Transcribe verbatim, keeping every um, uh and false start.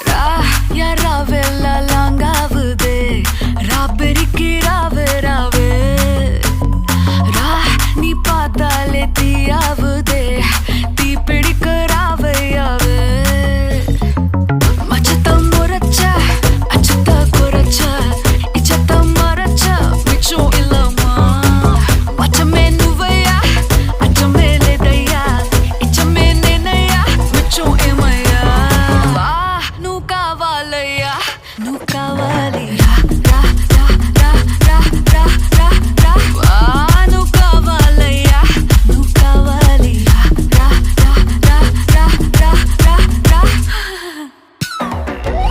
Ra, ya rave la langavde, ra beriki rave rave. Ra, ni padale ti avde, ti pidik rave ave. Machata moracha, achata koracha, ichata maracha, micho ilama. Macha menu vaya, acha mele daya, icha mene naya, micho emaya. Ah, nu kavalaya, nu kavalaya.